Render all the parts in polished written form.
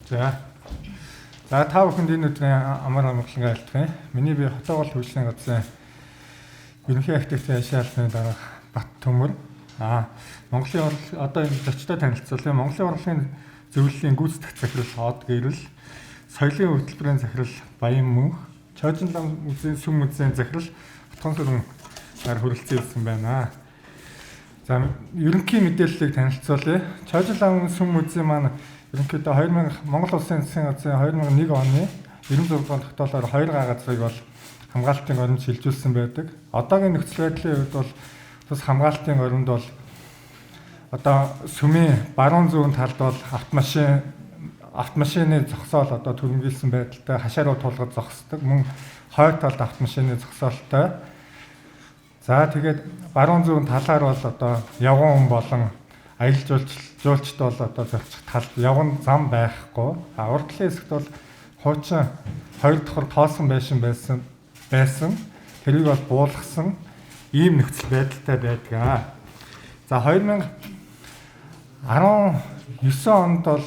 За. За та бүхэнд энэ өдрийн амар амгалан айлтгая. Миний бие Хотоогол хөгжлийн газрын ерөнхий архитектын ажлын албаны дарга Бат Төмөр. Монголын одоо энэ зочдтой танилцуулъя. Монголын урлагийн зөвлөлийн гүйцэтгэх захирал Од Гэрэл, соёлын хөтөлбөрийн захирал Баян Мөнх, Чойжин лам музейн сүм музейн захирал Хотгон сүрэн нар хүрэлцэн ирсэн байна. За ерөнхий мэдээллийг танилцуулъя. Чойжин лам сүм музей маань ерөнхийдөө 2000 Монгол Улсын засгийн газрын 2001 оны 96 дугаар тогтоолоор 2 га газрыг бол хамгаалтын оронд шилжүүлсэн байдаг. Одоогийн нөхцөл байдлын хувьд бол тус хамгаалтын оронд бол одоо сүмийн баруун зүүн талд бол автомашины зогсоол одоо түрэмгийлсэн байдалтай хашаа руу тулгаж зогсдог. Мөн хойд талд автомашины зогсоолтой. За тэгээд баруун зүүн талаар бол одоо явган хүн болон аялал жуулчд бол одоо зорчих талд явган зам байхгүй. А урд талын хэсэгт бол хуучин хоёр давхар тоосон байшин байсан. Тэрийг бол буулгасан ийм нөхцөл байдалтай байдаг. За 2019 онд бол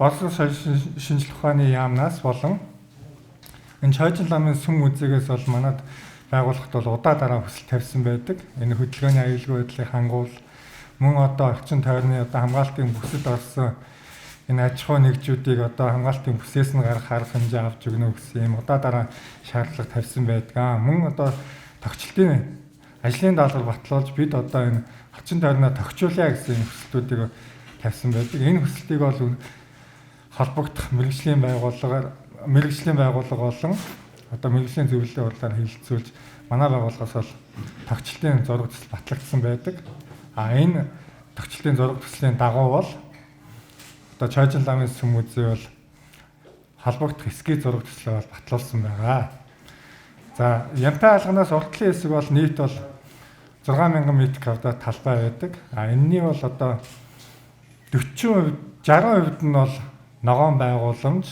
Боловсрол соёл шинжлэх ухааны яамнаас болон энэ Чойжин ламын сүм музейгээс бол манад байгууллагт бол удаа дараа хүсэл тавьсан байдаг. Энэ хөдөлгөөний аюулгүй байдлыг хангуул мөн одоо орчин тойрны одоо хамгаалтын бүсэд орсон энэ аж ахуй нэгжүүдийг одоо хамгаалтын бүсээс нь гарах арга хэмжээ авч өгнө гэсэн ийм удаа дараа шаардлага тавьсан байдаг. Мөн одоо тогтчлтын ажлын даалгавар батлуулж бид одоо энэ орчин тойрноо тохижуулъя гэсэн энэ хүсэлтүүдийг тавьсан байдаг. Энэ хүсэлтийг бол холбогдох мэргэжлийн байгууллага болон одоо мэргэжлийн зөвлөлийн хурлаар хэлэлцүүлж манай байгууллагаас бол тогтчлтын зураг төсөл батлагдсан байдаг. А энэ тогтчлтын зураг төслийн дагуу бол одоо Чойжин ламын сүм музей бол холбогдох эсхий зураг төслөө бол батлуулсан байгаа. За Ямтай алганаас урд талын хэсэг бол нийт бол 6000 м квадрат талбай байдаг. А энэний бол одоо 40%, 60% нь бол ногоон байгууламж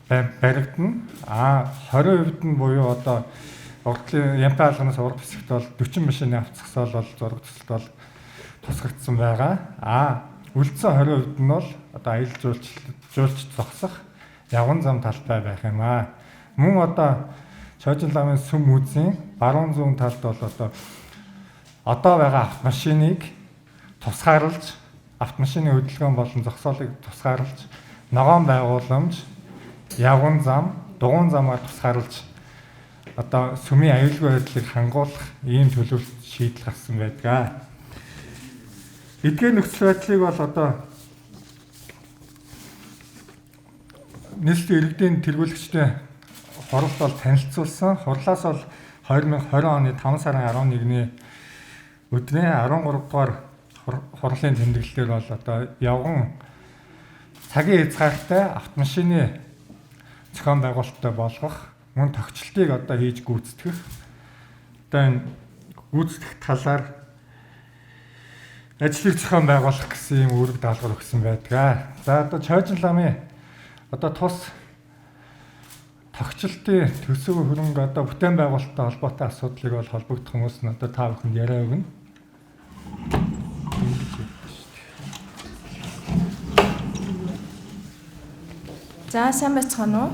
баригдана. А 20% нь буюу одоо урд талын Ямтай алганаас урд хэсэгт бол 40 машины авто зогсоол бол зураг төсөлд бол тусгагдсан байгаа. А үлдсэн 20% нь бол одоо аялал жуулчид зогсох явган зам талбай байх юм аа. Мөн одоо Чойжин ламын сүм музейн баруун зүүн талд бол одоо байгаа автомашиныг тусгаарлаж автомашины хөдөлгөөн болон зогсоолыг тусгаарлаж ногоон байгууламж, явган зам, дугуйн замаар тусгаарлаж одоо сүмийн аюулгүй байдлыг хангуулах ийм төлөвлөлт шийдэл гарсан байдаг. Эдгээр нөхцөл байдлыг бол одоо нийслэлийн иргэдийн тэргүүлэгчдийн хуралд бол танилцуулсан. Хурлаас бол 2020 оны 5 сарын 11-ний өдрийн 13 дугаар хурлын тэмдэглэлээр бол одоо явган цагийн хязгаартай автомашины зохион байгуулалттай болгох, мөн тогтчлтыг одоо хийж гүйцэтгэх, одоо энэ гүйцэтгэх талаар ажлыг зохион байгуулах гэсэн ийм үүрэг даалгавар өгсөн байдаг. За одоо Чойжин ламын одоо тус тогтчлтын төсөв хөрөнгө одоо бүтээн байгуулалттай холбоотой асуудлыг бол холбогдох хүмүүс нь одоо та бүхэнд яриа өгнө. За сайн байцгаана уу?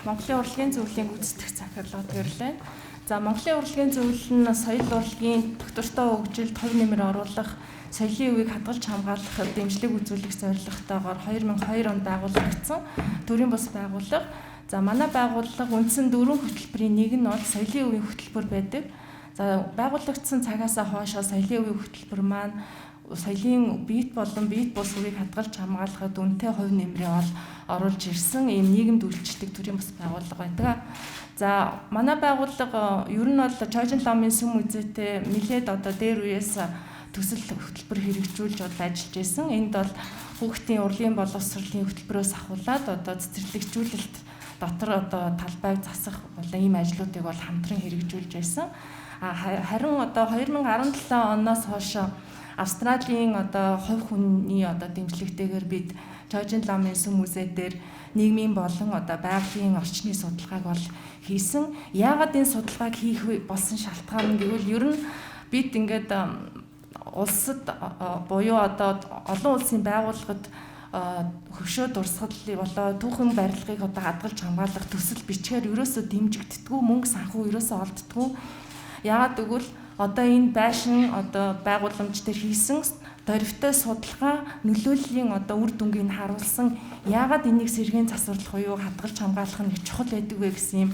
Монголын урлагийн зөвлөлийн гүйцэтгэх захирал Од Гэрэл. За Монголын урлагийн зөвлөл нь соёл урлагийн доктортой хөгжилд хувь нэмэр оруулах, соёлын үеийг хадгалж хамгаалах, дэмжлэг үзүүлэх зорилготойгоор 2002 онд байгуулагдсан төрийн бус байгууллага. За манай байгууллага үндсэн дөрвөн хөтөлбөрийн нэг нь бол соёлын үеийн хөтөлбөр байдаг. За байгуулагдсан цагаасаа хойшоо соёлын үеийн хөтөлбөр маань соёлын биет болон биет бус үеийг хадгалж хамгаалахад үнэтэй хувь нэмрээ бол оруулж ирсэн ийм нийгэмд үйлчлдэг төрийн бус байгууллага байдаг. За манай байгууллага ер нь бол Чойжин ламын сүм музейтэй нэлээд одоо дээр үеэс төсөл хөтөлбөр хэрэгжүүлж одоо ажиллаж байсан. Энд бол хүүхдийн урлагийн боловсролын хөтөлбөрөөс ахуулаад одоо цэцэрлэгжүүлэлт дотор одоо талбайг засах болон ийм ажлуудыг бол хамтран хэрэгжүүлж байсан. Харин одоо 2017 оноос хойш Австралийн одоо хувь хүний одоо дэмжлэгтэйгээр бид Чойжин ламын сүм музей дээр нийгмийн болон одоо байгалийн орчны судалгааг бол хийсэн. Яагаад энэ судалгааг хийх болсон шалтгаан гэвэл ер нь бид ингээд улсад буюу одоо олон улсын байгууллагад хөвшөө дурсгалыг болоо түүхэн барилгыг одоо хадгалж хамгаалах төсөл бичгээр ерөөсөө дэмжигддэггүй, мөнгө санхүү ерөөсөө олддоггүй. Яагаад гэвэл одоо энэ байшин одоо байгууламж дээр хийсэн дөрвтэй судалгаа нөлөөллийн одоо үр дүнгийг харуулсан, яагаад энийг сэргээн засварлах уу, хадгалж хамгаалах нь чухал байдаг вэ гэсэн юм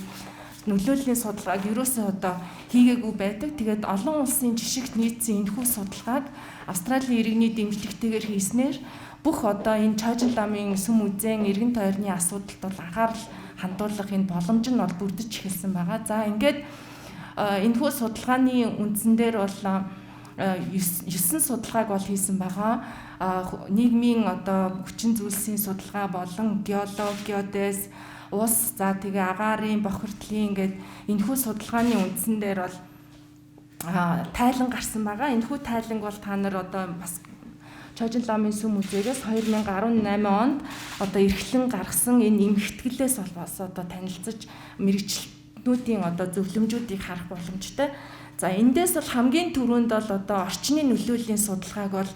нөлөөллийн судалгааг ерөөсөө одоо хийгээгүй байдаг. Тэгээд олон улсын жишгт нийцсэн энэхүү судалгааг Австралийн иргэний дэмжлэгтэйгээр хийснээр бүх одоо энэ Чойжин ламын сүм үзэн эргэн тойрны асуудалд бол анхаарал хандуулах энэ боломж нь бол бүрдэж эхэлсэн байгаа. За ингээд энэхүү судалгааны үндсэн дээр бол 9 судалгааг бол хийсэн байгаа. Нийгмийн одоо хүчин зүйлсийн судалгаа болон геолог, геодез, ус, за тэгээ агаарын бохирдлын ингээд энэхүү судалгааны үндсэн дээр бол тайлан гарсан байгаа. Энэхүү тайланг бол та нар одоо бас Чойжин ламын сүм музейгээс 2018 онд одоо эрхлэн гаргасан энэ эмхэтгэлээс бол бас одоо танилцаж мэргэжилтнүүдийн одоо зөвлөмжүүдийг харах боломжтой. За эндээс бол хамгийн түрүүнд бол одоо орчны нөлөөллийн судалгааг бол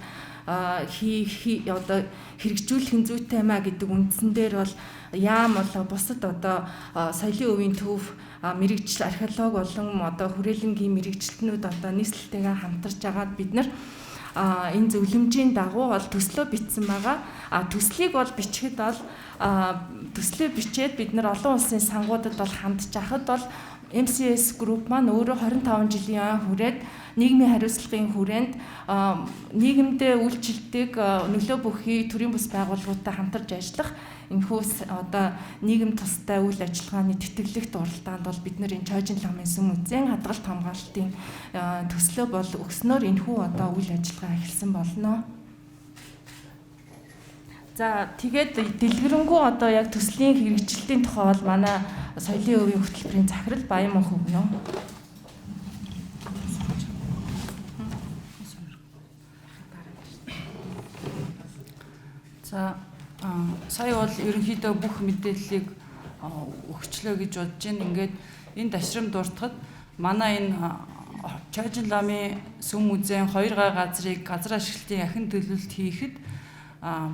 одоо хэрэгжүүлэх нь зүйтэй маа гэдэг үндсэн дээр бол яам болоо бусад одоо соёлын өвийн төв мэрэгжил археолог болон одоо хүрээлэнгийн мэрэгжилтнүүд одоо нийслэлтэйгээ хамтарч агаад бид нар энэ зөвлөмжийн дагуу бол төслөө бичсэн байгаа. Төслийг бол бичихэд бол төслөө бичээд бид нар олон улсын сангуудад бол хандж ахад бол MCS Group маань өөрөө 25 жилийн хүрээд нийгмийн хариуцлагын хүрээнд нийгэмдээ үйлчилдэг нөлөө бүхий төрийн бус байгууллагуудтай хамтарч ажиллах энэхүү одоо нийгэм тустай үйл ажиллагааны тэтгэлэгт уралдаанд бол бид нар энэ Чойжин ламын сүм үзэн хадгалт хамгаалалтын төслөө бол өгснөөр энэхүү одоо үйл ажиллагаа эхэлсэн болно. За тэгээд дэлгэрэнгүй одоо яг төслийн хэрэгжилтийн тухай бол манай соёлын өвийн хөтөлбөрийн захирал Баян мөнх өгнө. За сая бол ерөнхийдөө бүх мэдээллийг өгчлөө гэж бодож байна. Ингээд энэ дашрам дуртахад манай энэ Чойжин ламын сүм музейн 2 гай газрыг газар ашиглалтын ахин төлөвлөлт хийхэд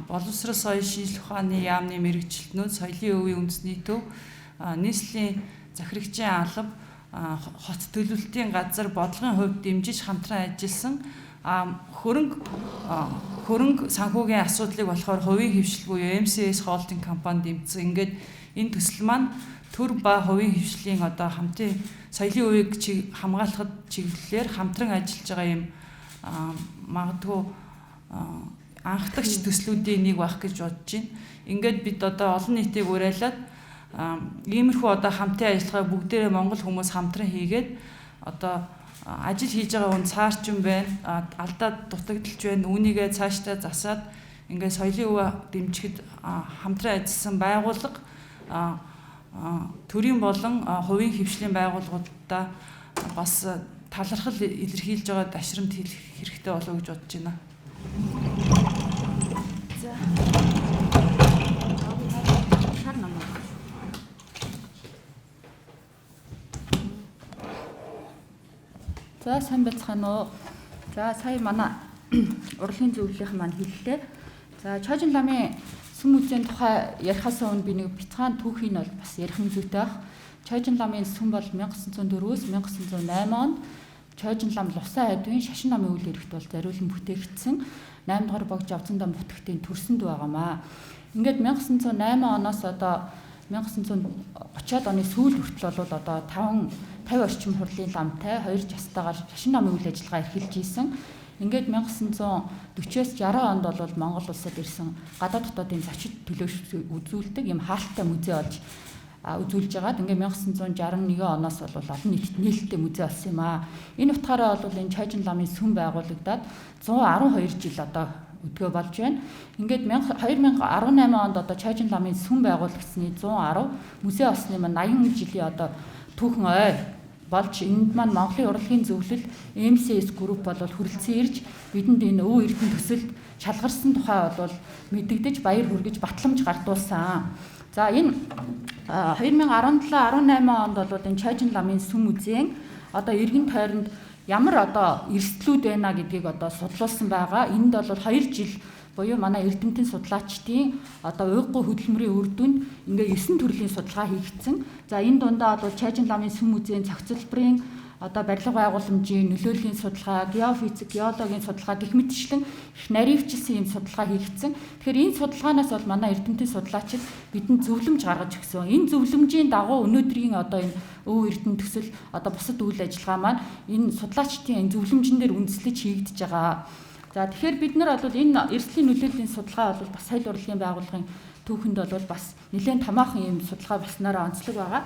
боловсрол соёл шинжлэх ухааны яамны мэргэжилтнүүд, соёлын өвийн үндэсний төв, нийслэлийн захирагчийн алба, хот төлөвлөлтийн газар бодлогын хувьд дэмжиж хамтран ажилласан. Хөрөнгө санхүүгийн асуудлыг болохоор хувийн хвшил буюу MCS Holding компани дэмжсэн. Ингээд энэ төсөл маань төр ба хувийн хвшлийн одоо хамтын соёлын өвийг хамгаалахад чиглэлээр хамтран ажиллаж байгаа юм магадгүй анхдагч төслүүдийн нэг байх гэж бодож байна. Ингээд бид одоо олон нийтийг уриалаад иймэрхүү одоо хамтын ажиллагаа бүгдээрээ монгол хүмүүс хамтран хийгээд одоо ажил хийж байгаа хүн цаарчин байна, алдаа дутагдalж байна, үүнийгээ цаашдаа засаад ингээд соёлын өвөө дэмжихэд хамтран ажилласан байгууллага төрийн болон хувийн хвшлийн байгууллагуудаа бас талархал илэрхийлж байгаа дашрамт хэлэх хэрэгтэй болов уу гэж бодож байна. За сайн байцгаана уу. За сая манай урлагийн зөвлөлийн маань хэллээ. За Чойжин ламын сүм музейн тухай ярихаас өмнө би нэг бяцхан түүхийг бол бас ярих юм зүйтэй байх. Чойжин ламын сүм бол 1904-өөс 1908 онд Чойжин лам Лувсан айдвын шашин намын үйл хэрэгт бол зориулан бүтээгдсэн 8 дугаар богж Авзандан бүтгэгтийн төрсөнд байгаамаа. Ингээд 1908 оноос одоо 1930-ад оны сүүл хүртэл бол одоо 50 орчим хурлын ламтай 2 жастайгаар шашин намын үйл ажиллагаа эрхэлж исэн. Ингээд 1940-оос 60 онд бол Монгол улсад ирсэн гадаад дотоодын зочид төлөөлөгч үзүүлдэг юм хаалттай музей болж үзүүлж байгаад ингээд 1961 оноос бол олон нийтэд нээлттэй музей болсон юм аа. Энэ утгаараа бол энэ Чойжин ламын сүм байгуулагдаад 112 жил одоо өдгөө болж байна. Ингээд 2018 онд одоо Чойжин ламын сүм байгуулагдсны 110, музей олсны маань 80 жилийн одоо түүхэн ой болж энд маань Монголын урлагийн зөвлөл MCS Group бол хүрэлцэн ирж бидэнд энэ Өвөө Эрдэнэ төсөлд шалгарсан тухай бол мэдэгдэж баяр хүргэж батламж гардуулсан. За энэ 2017 18 онд бол энэ Чойжин ламын сүм музейн одоо эргэн тойронд ямар одоо эрсдлүүд байна гэдгийг одоо судлуулсан байгаа. Энд бол 2 жил буюу манай эрдэмтэн судлаачдын одоо уйггүй хөдөлмөрийн үр дүнд ингээ 9 төрлийн судалгаа хийгдсэн. За энэ дундаа бол Чайжин ламын сүм музейн зохицолборын одоо барилга байгууламжийн нөлөөллийн судалгаа, геофизик, геологийн судалгаа гэх мэтчлэн их наривчилсан юм судалгаа хийгдсэн. Тэгэхээр энэ судалгаанаас бол манай эрдэмтэн судлаачид бидэнд зөвлөмж гаргаж өгсөн. Энэ зөвлөмжийн дагуу өнөөдрийн одоо энэ өв эрдэнэ төсөл одоо бусад үйл ажиллагаа маань энэ судлаачдын энэ зөвлөмжн дээр үндэслэж хийгдэж байгаа. За тэгэхээр бид нар бол энэ эрсдлийн нөлөөллийн судалгаа бол бас соёл урлагийн байгууллагын түүхэнд бол бас нэлээд томоохон юм судалгаа болсноороо онцлог байгаа.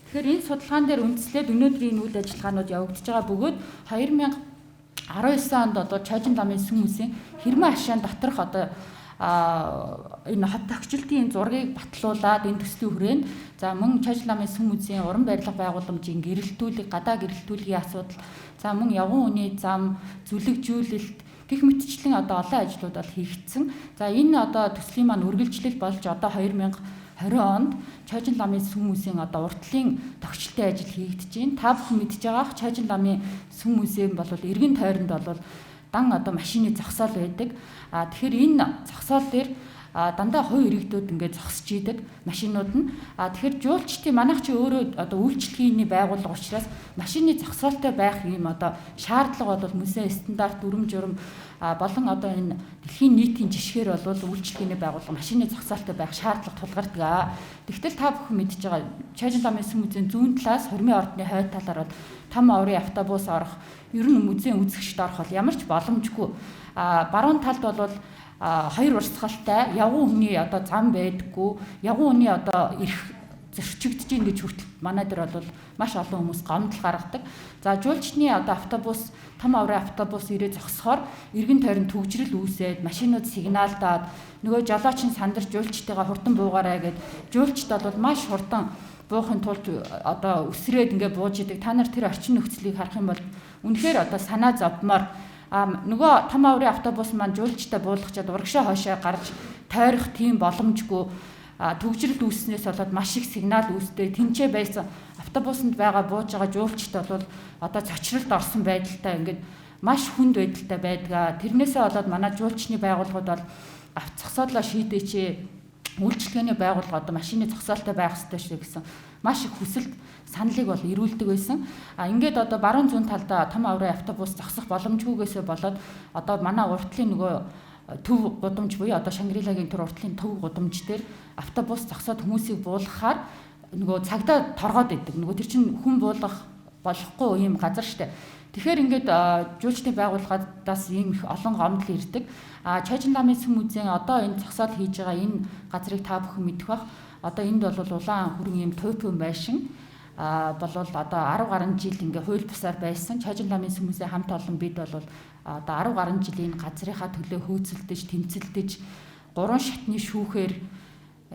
Тэгэхээр энэ судалгаан дээр үндэслээд өнөөдрийн үйл ажиллагаанууд явагдаж байгаа бөгөөд 2019 онд одоо Чойжин ламын сүм музейн хэрмэн ашаан доторх одоо энэ хот тохичлтын зургийг батлуулаад энэ төслийн хүрээнд за мөн Чойжин ламын сүм музейн уран барилга байгууламжийн гэрэлтүүлэг, гадаа гэрэлтүүлгийн асуудал, за мөн явган үний зам, зүлэгжүүлэлт гэх мэтчлэн одоо олон ажлууд бол хийгдсэн. За энэ одоо төслийн маань үргэлжлэл болж одоо 2020 онд Чойжин ламын сүм музейн одоо уртлын тогтчлтын ажил хийгдэж байна. Та бүхэн мэдж байгаах Чойжин ламын сүм музей бол эргэн тойронд бол дан одоо машины зогсоол байдаг. А тэгэхээр энэ зогсоол дээр дандаа хувь иргэдүүд ингээд зогсож идэг машинууд нь. А тэгэхээр жуулчдын манайх чи өөрөө одоо үйлчлэгээний байгууллага учраас машины зогсоолтой байх юм одоо шаардлага бол музей стандарт дүрм журм болон одоо энэ дэлхийн нийтийн жишгээр бол үйлчлэгээний байгууллага машины зогсоолтой байх шаардлага тулгардаг. Тэгтэл та бүхэн мэдж байгаа Чойжин ламын сүм музейн зүүн талаас Хормын ордны хойд талаар бол том оврын автобус орох, ер нь музейн үзэгчд орох бол ямар ч боломжгүй. Баруун талд бол хоёр урсгалтай явган хүний одоо зам байдаггүй, явган хүний одоо эрх зөрчигдөж гин гэж хүртэл манай дээр бол маш олон хүмүүс гомдол гаргадаг. За жуулчны одоо автобус, том оврын автобус ирээ зогсохоор эргэн тойрон түгжрэл үүсээд машинууд сигналдаад нөгөө жолооч нь сандарч жуулчтайгаа хурдан буугаарай гэд жуулчд бол маш хурдан буухын тулд одоо өсрээд ингээ бууж идэг. Та нар тэр орчин нөхцөлийг харах юм бол үнэхээр одоо санаа зовмоор нөгөө том оврын автобус маань жуулчтай буулгачаад урагшаа хойшоо гарч тойрох тийм боломжгүй түгжрэл үүснээс болоод маш их сигнал үүсдэг. Тэнцээ байсан автобусанд байгаа бууж байгаа жуулчд бол одоо цочролд орсон байдалтай ингээд маш хүнд байдалтай байдаг. Тэрнээсээ болоод манай жуулчны байгууллагууд бол авто зогсоодлоо шийдээч, үйлчлэгээний байгууллага одоо машины зогсоолтой байх ёстой шүү гэсэн маш их хүсэлт саналыг бол ирүүлдэг байсан. А ингээд одоо баруун зүүн талдаа том оврын автобус зогсох боломжгүйгээсээ болоод одоо манай уртлын нөгөө төв гудамж буюу одоо Шангрилагийн төр уртлын төв гудамж дээр автобус зогсоод хүмүүсийг буулгахаар нөгөө цагдаа торгоод идэг. Нөгөө тэр чинь хүн буулгах болохгүй юм газар штэ. Тэгэхээр ингээд жуулчдын байгууллагаас ийм их олон гомдол ирдэг. А Чойжин ламын сүм музейн одоо энэ зогсоол хийж байгаа энэ газрыг та бүхэн мэдэх бах. Одоо энд бол улаан хүрэн ийм туйпун байшин болвол одоо 10 гаруй жил ингээ хууль бусаар байсан. Чойжин ламын сүм музей хамт олон бид бол одоо 10 гаруй жил энэ газрынхаа төлөө хөөцөлдөж, тэмцэлдэж 3 шатны шүүхээр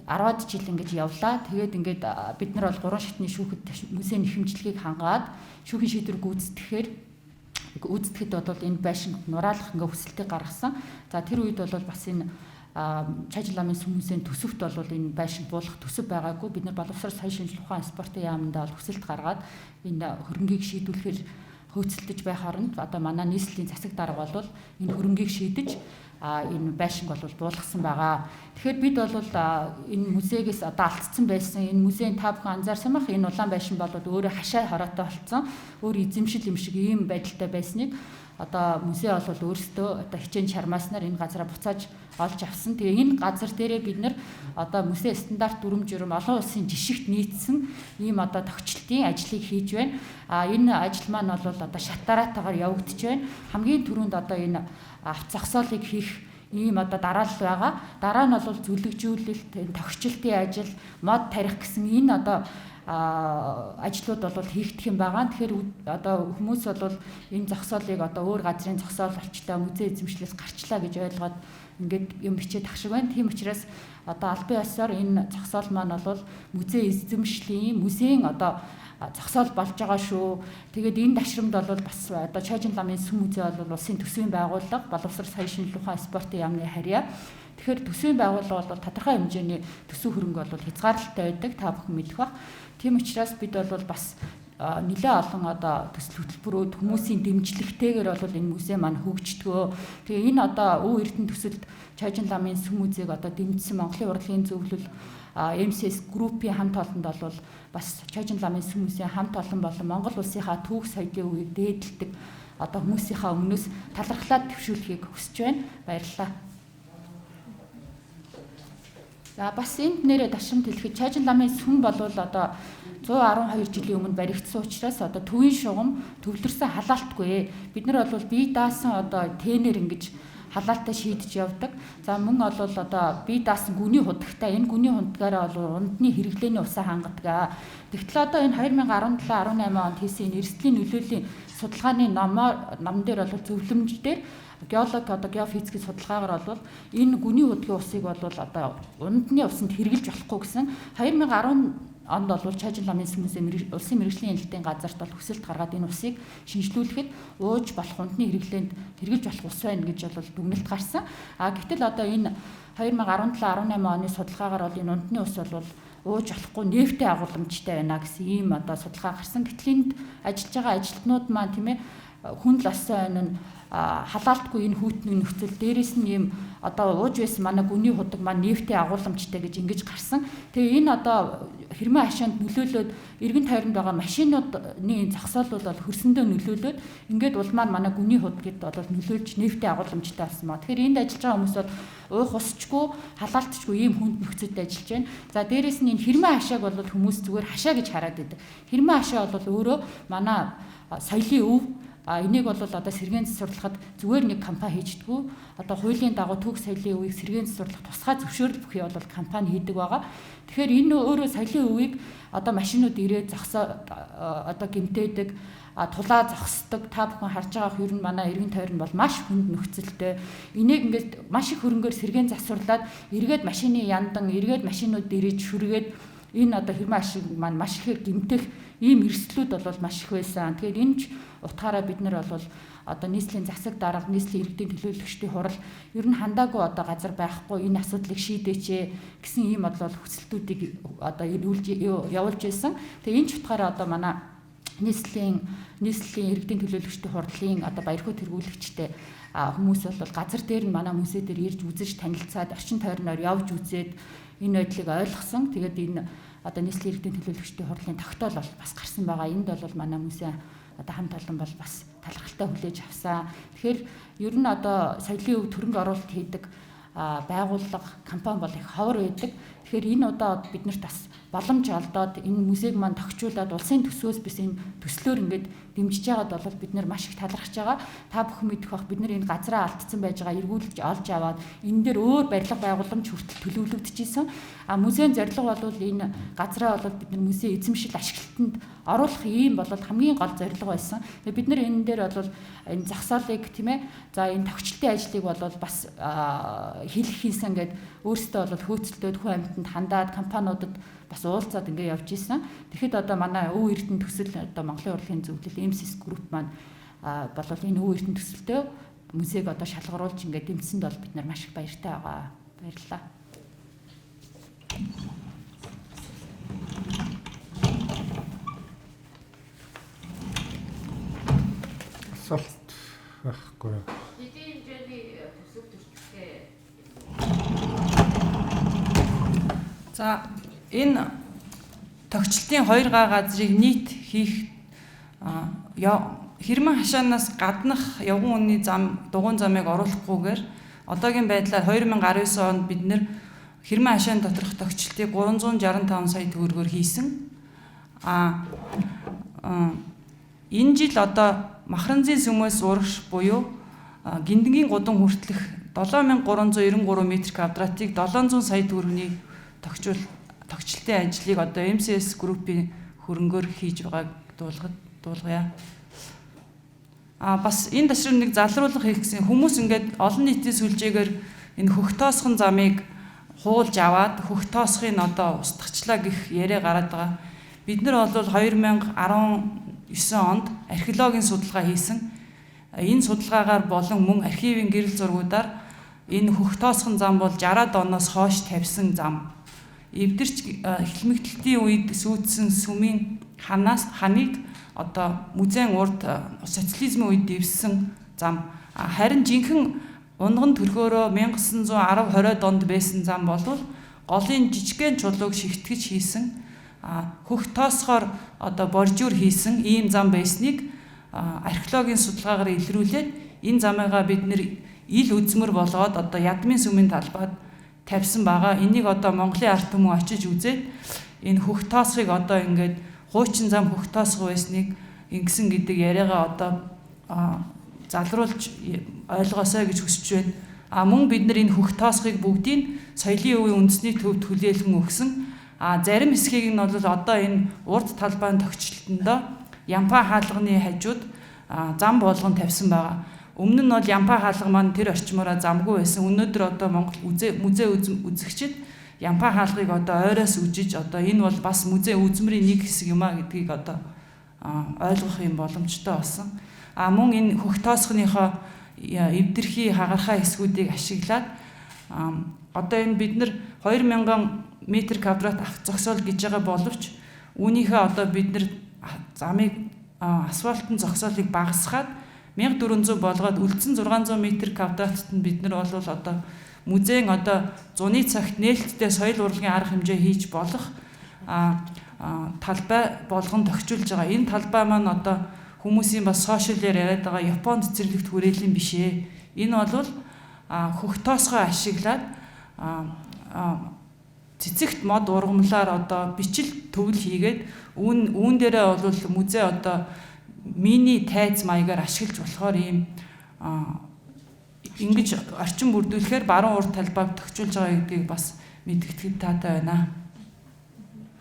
10-аад жил ингэж явлаа. Тэгээд ингээд бид нар бол 3 шатны шүүхэд музейн нэхэмжлэгийг хангаад шүүхийн шийдвэр гүйцэтгэхэд бол энэ байшинг нураалах ингээ хүсэлтийг гаргасан. За тэр үед бол бас энэ Чойжин ламын сүм музейн төсөвт бол энэ байшинг буулгах төсөв байгаагүй. Бид нар боловсрол соёл шинжилгээ ухаан спортын яамдаа бол хүсэлт гаргаад энэ хөрөнгийг шийдвэрлэхээр хөөцөлдөж байх оронд одоо манай нийслэлийн засаг дарга бол энэ хөрөнгийг шийдэж энэ байшинг бол буулгасан байгаа. Тэгэхээр бид бол энэ музейгээс одоо алдсан байсан. Энэ музейн та бүхэн анзаарсан бах энэ улаан байшин бол өөрөө хашаа хороотой болцсон. Өөр эзэмшил юм шиг ийм байдалтай байсныг одоо музей бол өөрсдөө одоо хичээн чармааснаар энэ газараа буцааж олж авсан. Тэгээ энэ газар дээрээ бид нар одоо музей стандарт дүрм журм олон улсын жишгт нийцсэн ийм одоо тогтчлтын ажлыг хийж байна. А энэ ажил маань бол одоо шат дараатайгаар явагдаж байна. Хамгийн түрүүнд одоо энэ авто зогсоолыг хийх ийм одоо дараалал байгаа. Дараа нь бол зүлэгжүүлэлт, тогтчлтын ажил, мод тарих гэсэн энэ одоо ажлууд бол хийгдэх юм байгаа. Тэгэхээр одоо хүмүүс бол энэ зогсоолыг одоо өөр газрын зогсоол болчлаа, музей эзэмшлээс гарчлаа гэж ойлгоод ингээд юм бичээд ах шиг байна. Тийм учраас одоо албан ёсоор энэ зогсоол маань бол музей эзэмшлийн, музейн одоо зогсоол болж байгаа шүү. Тэгээд энэ дашрамд бол бас одоо Чойжин ламын сүм музей бол улсын төсвийн байгууллага, боловсрол соёл шинжилгээ ухаан спортын яамны харьяа. Тэгэхээр төсвийн байгууллага бол тодорхой хэмжээний төсөв хөрөнгө бол хязгаарлалтай байдаг. Та бүхэн мэдэх бах. Тийм учраас бид бол бас нэлээ олон одоо төсөл хөтөлбөрүүд хүмүүсийн дэмжлэгтэйгээр бол энэ музей маань хөгждгөө. Тэгээ энэ одоо Өв Эрдэнэ төсөлд Чойжин ламын сүм музейг одоо дэмжсэн Монголын урлагийн зөвлөл MCS группийн хамт олонд бол бас Чойжин ламын сүм музейн хамт олон болон Монгол улсынхаа түүх соёлын үеийг дээдэлдэг одоо хүмүүсийнхаа өмнөөс талархлаад төвшүүлэхийг хүсэж байна. Баярлалаа. За бас энд нэрээ ташрамт хэлэхэд Чойжин ламын сүм болвол одоо 112 жилийн өмнө баригдсан учраас одоо төвийн шугам төвлөрсөн халаалтгүй. Бид нар бол бие даасан одоо тэнэр ингэж халаалтаа шийдэж явдаг. За мөн бол одоо бие даасан гүний худагтай энэ гүний хундгаараа бол ундны хэрэглээний усаа хангадаг. Тэгтэл одоо энэ 2017 18 онд хийсэн энэ эрсдлийн нөлөөллийн судалгааны ном дээр бол зөвлөмж дээр геолог одоо геофизикийн судалгаагаар бол энэ гүний худгийн усыг бол одоо ундны усанд хэрэглэж болохгүй гэсэн. 2010 онд бол Чойжин ламын сүм музей улсын мэргэжлийн хяналтын газарт бол хүсэлт гаргаад энэ усыг шинжилүүлэхэд ууж болох ундны хэрэглээнд хэрэглэж болох ус байна гэж бол дүгнэлт гарсан. А гэтэл одоо энэ 2017 18 оны судалгаагаар бол энэ ундны ус бол ууж болохгүй нефтийн агуулмжтай байна гэсэн ийм одоо судалгаа гарсан. Гэтэл энд ажиллаж байгаа ажилтнууд маань тийм хүндэл олсон ойн нь халаалтгүй энэ хүйтний нөхцөл дээрээс нь ийм одоо ууж байсан манай гүний худаг маань нефтийн агуулмжтай гэж ингэж гарсан. Тэгээ энэ одоо хэрмэн хашаанд нөлөөлөөд эргэн тойронд байгаа машинуудны зогсоол бол хөрсөндөө нөлөөлөөд ингээд улмаар манай гүний худагд бол нөлөөлж нефтийн агуулмжтай болсон ба. Тэгэхээр энд ажиллаж байгаа хүмүүс бол уух усчгүй халаалтчгүй ийм хүнд нөхцөлд ажиллаж байна. За дээрээс нь энэ хэрмэн хашааг бол хүмүүс зүгээр хашаа гэж хараад байдаг. Хэрмэн хашаа бол өөрөө манай соёлын өв. Энийг бол одоо сэргээн засварлахад зүгээр нэг компани хийждэггүй. Одоо хуулийн дагуу түүх соёлын үеийг сэргээн засварлах тусгай зөвшөөрөл бүхий бол компани хийдэг байгаа. Тэгэхээр энэ өөрөө соёлын үеийг одоо машинууд ирээд зогсоо одоо гэмтээдэг, тулаа зогсдог. Та бүхэн харж байгаа ер нь манай эргэн тойрон бол маш хүнд нөхцөлтэй. Энийг ингээд маш их хөрөнгөөр сэргээн засварлаад эргээд машины яндан, эргээд машинууд ирээд шүргээд энэ одоо хэрмэн ашиг маань маш ихээр гэмтэх ийм эрсдлүүд бол маш их байсан. Тэгэхээр энэ ч утгаараа бид нар бол одоо нийслэлийн засаг дарга, нийслэлийн иргэдийн төлөөлөгчдийн хурал ер нь хандаагүй одоо газар байхгүй энэ асуудлыг шийдээч гэсэн ийм бодлол хүсэлтүүдийг одоо явуулж байсан. Тэгээ энэ ч утгаараа одоо манай нийслэлийн иргэдийн төлөөлөгчдийн хурлын одоо баярхуу тэргүүлэгчтэй хүмүүс бол газар дээр нь манай музей дээр ирж үзэж танилцаад орчин тойрноор явж үзээд энэ байдлыг ойлгосон. Тэгээд энэ одоо нийслэлийн иргэдийн төлөөлөгчдийн хурлын тогтоол бол бас гарсан байгаа. Энд бол манай музей одоо хамт олон бол бас талархалтай хүлээж авсан. Тэгэхээр ер нь одоо соёлын өв хөрөнгө оруулалт хийдэг байгууллага, компани бол их ховор байдаг. Тэгэхээр энэ удаа бид нарт бас боломж олдоод энэ музейг маань тохижуулаад улсын төсвөөс биш энэ төслөөр ингээд дэмжиж байгаад бол бид нар маш их талархаж байгаа. Та бүхэн мэдэх бах бид нар энэ газраа алдсан байж байгаа эргүүлж олж аваад энэ дээр өөр барилга байгууламж хүртэл төлөвлөгдөж исэн. А музейн зорилго бол энэ газраа бол бид нар музей эзэмшил ашиглалтанд оруулах ийм бол хамгийн гол зорилго байсан. Тэгээ бид нар энэ дээр бол энэ зогсоолыг тийм за энэ тохичлтын ажлыг бол бас хийх хийсэн гэд өөрсдөө бол хөөцөлтөд хүн амьтанд хандаад компаниудад бас уулзаад ингээ явж исэн. Тэгэхэд одоо манай Өв Эрдэнэ төсөл одоо Монголын урлагийн зөвлөл MCS групп маань болол энэ Өв Эрдэнэ төсөлтөө музейг одоо шалгаруулж ингээ дэмжсэнд бол бид нар маш их баяртай байгаа. Баярлалаа. Асуулт байхгүй. Хэдийн хэмжээний төсөв төрчлөлтэй. За энэ тогтчлтын 2 га газрыг нийт хийх хэрмэн хашаанаас гаднах явган үнний зам дугуйн замыг оруулахгүйгээр одоогийн байдлаар 2019 онд бид нэр хэрмэн хашаан доторх тогтчлтыг 365 сая төгрөгөөр хийсэн. Энэ жил одоо Махранзын сүмээс урагш буюу Гиндэнгийн гудам хүртэлх 7393 м квадратыг 700 сая төгрөгийн тогтчлтын ажлыг одоо MCS группийн хөрөнгөөр хийж байгааг дуулгая. Бас энэ ташрам нэг залруулга хийх гэсэн хүмүүс ингээд олон нийтийн сүлжээгээр энэ хөх тоосхон замыг хуулж аваад хөх тоосхыг одоо устгахчлаа гэх яриа гараад байгаа. Бид нар бол 2019 онд археологийн судалгаа хийсэн. Энэ судалгаагаар болон мөн архивын гэрэл зургуудаар энэ хөх тоосхон зам бол 60-аад оноос хойш тавьсан зам. Эвдэрч эхлэмэгдэлтийн үед сүйдсэн сүмийн ханаас ханыг одоо музейн урд социализмын үед дэвссэн зам. Харин жинхэнэ унган төрхөөрөө 1910 20-од онд байсан зам болвол голын жижигхэн чулууг шигтгэж хийсэн, хөх тоосгоор одоо боржуур хийсэн ийм зам байсныг археологийн судалгаагаар илрүүлээд энэ замыгаа бид нэр ил үзмэр болгоод одоо ядмын сүмийн талбайд тавьсан байгаа. Энийг одоо Монголын ард түмэн очиж үзээд энэ хөх тоосхыг одоо ингээд хуучин зам хөх тоосго байсныг ингэсэн гэдэг яриагаа одоо залруулж ойлгосоо гэж хүсэж байна. А мөн бид нар энэ хөх тоосхыг бүгдийг соёлын өвийн үндэсний төвд хүлээлгэн өгсөн. А зарим хэсгийг нь бол одоо энэ урд талбайн тогтчлолтондоо Ямпаа хаалганы хажууд зам болгон тавьсан байгаа. Өмнө нь бол Ямпаа хаалга маань тэр орчмоороо замгүй байсан. Өнөөдөр одоо Монгол музей үзэгчид Ямпаа хаалгыг одоо ойроос үжиж одоо энэ бол бас музей үзмэрийн нэг хэсэг юм а гэдгийг одоо ойлгох юм боломжтой болсон. А мөн энэ хөх тоосгоныхоо эвдэрхий хагархаа хэсгүүдийг ашиглаад одоо энэ бид нар 2000 метр квадрат авто зогсоол гэж байгаа боловч үүнийхээ одоо бид нар замыг асфальтын зогсоолыг багасгаад 1400 болгоод үлдсэн 600 метр квадратт нь бид нар бол одоо музейн одоо зуны цагт нээлттэй соёл урлагийн арга хэмжээ хийж болох талбай болгон тохижуулж байгаа. Энэ талбай маань одоо хүмүүсийн бас сошиалээр яриад байгаа Японд цэцэрлэгт хүрээлэн биш ээ. Энэ бол хөх тоосгоо ашиглаад цэцэгт мод ургамлаар одоо бичил төвл хийгээд үүн дээрээ бол музей одоо мини тайз маягаар ашиглаж болохоор ийм ингэж орчин бүрдүүлэхээр баруун урд талбайг тохижуулж байгаа гэдгийг бас мэдгэтгэхэд таатай байна.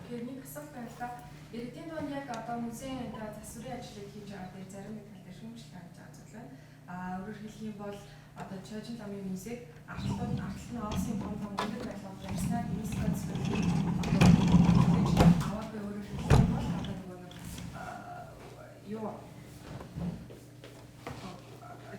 Тэгэхээр нэг асуулт байна л да. Иргэдийн дунд яг одоо музейн одоо засварын ажлыг хийж байгаа дээр зарим нэг тал дээр шүүмжлэл гарч байгаа зүйл байна. Өөрөөр хэлэх юм бол одоо Чойжин ламын музейг артлууд артлын Оросын том том өндөр барилгууд барьснаар ЮНЕСКО зөвлөлийн одоо хүлээж аваагүй. Өөрөөр хэлэх юм бол одоо нөгөө нэг юу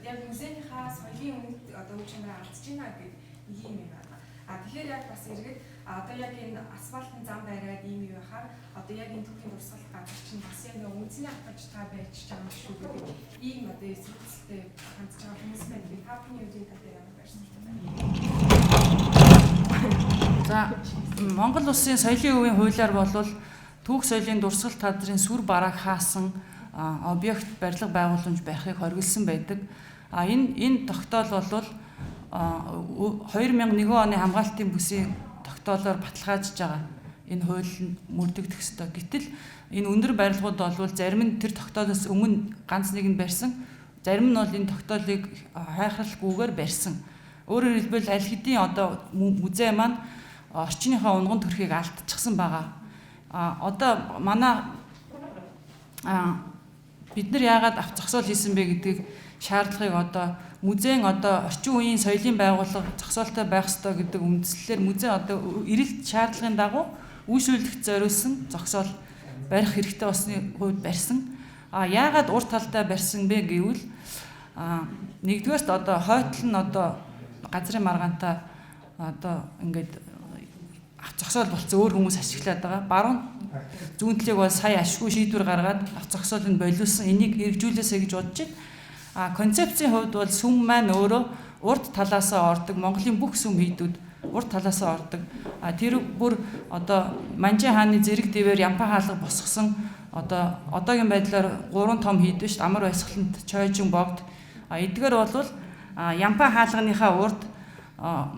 яг музейнийхаа соёлын үнэт одоо үр чанараа алдчихж байна гэдэг ийм юм байна. А тэгэхээр яг бас эргээд одоо яг энэ асфальтын зам бариад ийм юу яхаар одоо яг энэ түүхийн дурсгал газар чинь бас яг нэг үндэсний авч та байж байгаа юм шүү гэдэг ийм одоо эсрэгцэлтэй хандж байгаа хүмүүс байна. Би та бүхний үеийн тал дээр ямар байрсан байна. За Монгол улсын соёлын өвийн хуулиар болвол түүх соёлын дурсгал тазрын сүр барааг хаасан объект барилга байгууламж байхыг хориглосон байдаг. А энэ тогтоол бол 2001 оны хамгаалтын бүсийн тогтоолоор баталгаажж байгаа. Энэ хууль нь мөрдөгдөх ёстой. Гэтэл энэ өндөр барилгууд бол зарим нь тэр тогтоолоос өмнө ганц нэг нь барьсан, зарим нь бол энэ тогтоолыг хайхралгүйгээр барьсан. Өөрөөр хэлбэл аль хэдийн одоо музей маань орчныхоо унган төрхийг алдчихсан байгаа. А одоо манай бид нар яагаад авто зогсоол хийсэн бэ гэдгийг шаардлагыг одоо музейн одоо орчин үеийн соёлын байгууллага зогсоолтой байх ёстой гэдэг үндслэлээр музей одоо эрэлт шаардлагын дагуу үйлшүүлэгт зориулсан зогсоол барих хэрэгтэй болсны хувьд барьсан. А яагаад урт талдаа барьсан бэ гэвэл нэгдүгээрт одоо хойтол нь одоо газрын маргаантай одоо ингээд авто зогсоол болцсон өөр хүмүүс ашиглаад байгаа. Баруун зүүн талыг бол сая ашгүй шийдвэр гаргаад авто зогсоолыг болиулсан. Энийг хэрэгжүүлээсэй гэж бодож байна. А концепцийн хувьд бол сүм маань өөрөө урд талаасаа ордог. Монголын бүх сүм хийдүүд урд талаасаа ордог. А тэр бүр одоо Манжин хааны зэрэг дэвээр Ямпаа хаалга босгосон одоо одоогийн байдлаар 3 том хийд биш Амар баясгалант, Чойжин, Богд. А эдгээр бол Ямпаа хаалганыхаа урд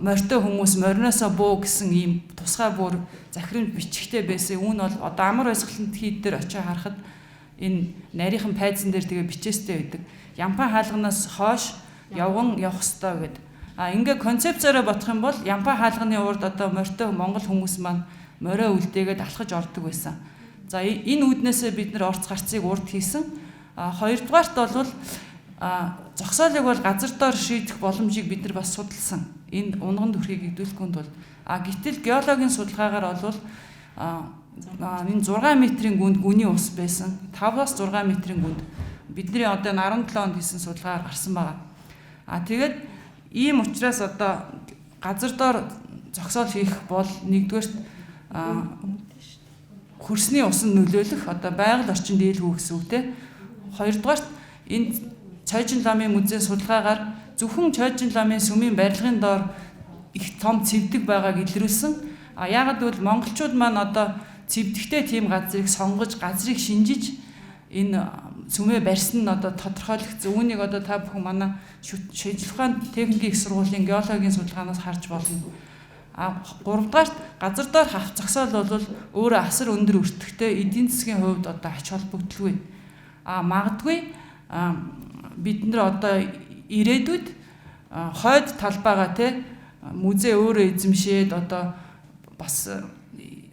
морьтой хүмүүс мориноосоо буу гэсэн ийм тусгай бүр захирамж бичгтэй байсан. Үүн бол одоо Амар баясгалант хийд дээр очиж харахад энэ нарийнхан пайзан дээр тэгээ бичээстэй байдаг. Ямпаа хаалганаас хойш явган явах ёстой гэд. А ингээ концепцаараа бодох юм бол Ямпаа хаалганы урд одоо морьтой монгол хүмүүс маань морио үлдээгээд алхаж ордог байсан. За энэ үүднээсээ бид нар орц гарцыг урд хийсэн. А хоёрдугаарт бол зогсоолыг бол газар доор шийдэх боломжийг бид нар бас судалсан. Энэ унган төрхийг хэвдүүлэхгүй тулд. А гэтэл геологийн судалгаагаар бол энэ 6 метрийн гүнд гүний ус байсан. 5-аас 6 метрийн гүнд бидний одоо 17 онд хийсэн судалгаар гарсан байгаа. А тэгээд ийм учраас одоо газар доор зогсоол хийх бол нэгдүгээрт хөрсний усанд нөлөөлөх одоо байгаль орчинд дийлхүү гэсэн үг те. Хоёрдугаарт энэ Цойжин ламын музейн судалгаагаар зөвхөн Цойжин ламын сүмийн барилгын доор их том цэвдэг байгааг илрүүлсэн. А яагаад гэвэл монголчууд маань одоо цэвдэхтэй тийм газрыг сонгож, газрыг шинжиж энэ сүмээ барьсан нь одоо тодорхойлогдсон. Үүнийг одоо та бүхэн манай шинжлэх ухааны техникийн их сургуулийн геологийн судалгаанаас харж болно. А гуравдугаарт газар доор хавц зогсоол бол өөрөө асар өндөр өртөгтэй, эдийн засгийн хувьд одоо ач холбогдолгүй. А магадгүй бид нар одоо ирээдүйд хойд талбайгаа те музей өөрөө эзэмшээд одоо бас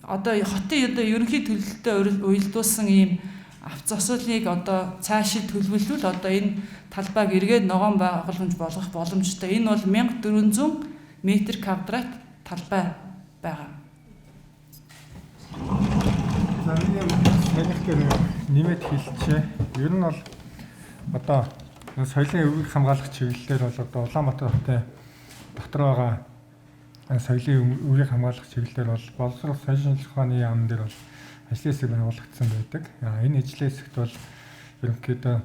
одоо хотын одоо ерөнхий төлөлтөд уялдуулсан ийм авц зогсоолыг одоо цаашид төлөвлөвөл одоо энэ талбайг эргээд ногоон байгууламж болгох боломжтой. Энэ бол 1400 метр квадрат талбай байгаа. За нэг юм саяных дээр нэмээд хэлчихье. Ер нь бол одоо соёлын өвгийг хамгаалах чиглэлээр бол одоо Улаанбаатар хотын дотор байгаа соёлын өвгийг хамгаалах чиглэлээр бол боловсрол соёл шинжлэх ухааны яам дээр бол ажлын хэсэг байгуулагдсан байдаг. Энэ ажлын хэсэгт бол ерөнхийдөө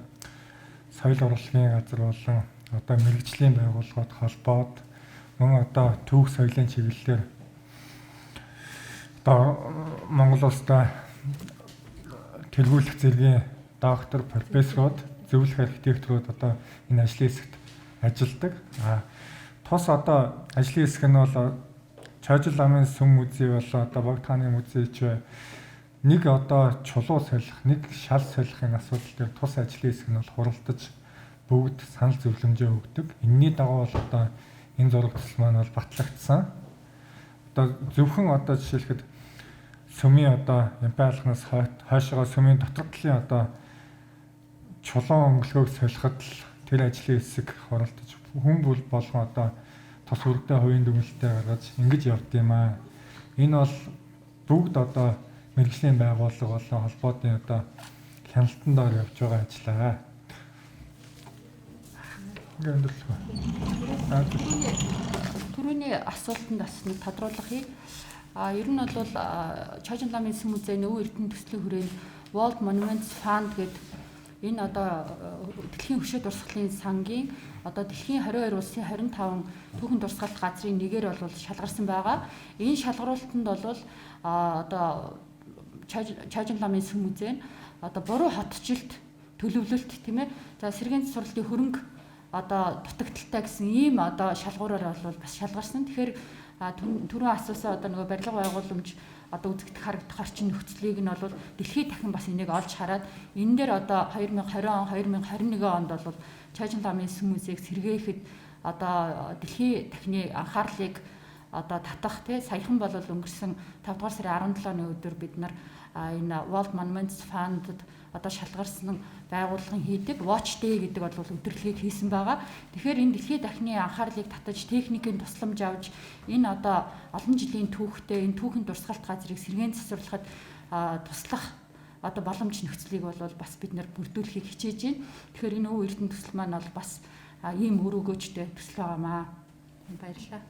соёл урлагийн газар болон одоо мэргэжлийн байгууллагууд холбоод мөн одоо түүх соёлын чиглэлээр одоо Монгол улстай тэргүүлэх зэргийн доктор, профессорууд, зөвлөх архитекторууд одоо энэ ажлын хэсэгт ажилладаг. А тус одоо ажлын хэсэг нь бол Чойжил ламын сүм музей болон одоо Богд хааны музей ч нэг одоо чулуу солих, нэг шал солихын асуудал дээр тус ажлын хэсэг нь бол хуралдаж бүгд санал зөвлөмжөө өгдөг. Энэний дагуу бол одоо энэ зураг төсөл маань бол батлагдсан. Одоо зөвхөн одоо жишээлхэд сүмийн одоо Ямпай алхнаас хойшоогоо сүмийн дотор талын одоо чулуун өнгөлгөөг солиход л тэр ажлын хэсэг хуралдаж хүн бүр болгон одоо тус үрдээ хувийн дүгнэлтээ гаргаж ингэж явд юм аа. Энэ бол бүгд одоо мэргэжлийн байгууллага болон холбоотын одоо хяналтан доор явж байгаа ажил аа. Ингээд өндөрлөх. Түрүүний асуултанд бас нэг тодруулах юм. А ер нь бол Чойжин ламын сүм музейн Өвөр Эрдэнэ төслийн хүрээнд World Monuments Fund гэдэг энэ одоо дэлхийн хөшөө дурсгалын сангийн одоо дэлхийн 22 улсын 25 түүхэн дурсгалт газрын нэгээр бол шалгарсан байгаа. Энэ шалгаруултанд бол одоо Чойжин ламын сүм музей нь одоо буруу хотчлолт, төлөвлөлт тийм ээ. За сэргээн засварлалтын хөрөнгө одоо дутагдaltaй гэсэн ийм одоо шалгуураар бол бас шалгарсан. Тэгэхээр түрүүн асуусан одоо нөгөө барилга байгууламж одоо үзэгдэх харагдах орчин нөхцөлийг нь бол дэлхийд дахин бас энийг олж хараад энэ дээр одоо 2020 он 2021 онд бол Чойжин ламын сүм музейг сэргээхэд одоо дэлхийн дахны анхаарлыг одоо татах тий саяхан бол өнгөрсөн 5 дугаар сарын 17-ны өдөр бид нар энэ World Monuments Fund-д одоо шалгарсан байгууллагын хийдэг Watch Day гэдэг бол өдөрлөгийг хийсэн байгаа. Тэгэхээр энэ дэлхийн дахны анхаарлыг татаж техникийн тусламж авч энэ одоо олон жилийн түүхтэй энэ түүхэн дурсгалт газрыг сэргээн засварлахад туслах одоо боломж нөхцөлийг бол бас бид нэр бүрдүүлэхийг хичээж байна. Тэгэхээр энэ Өв Эрдэнэ төсөл маань бол бас ийм үр өгөөжтэй төсөл байгаамаа. Баярлалаа.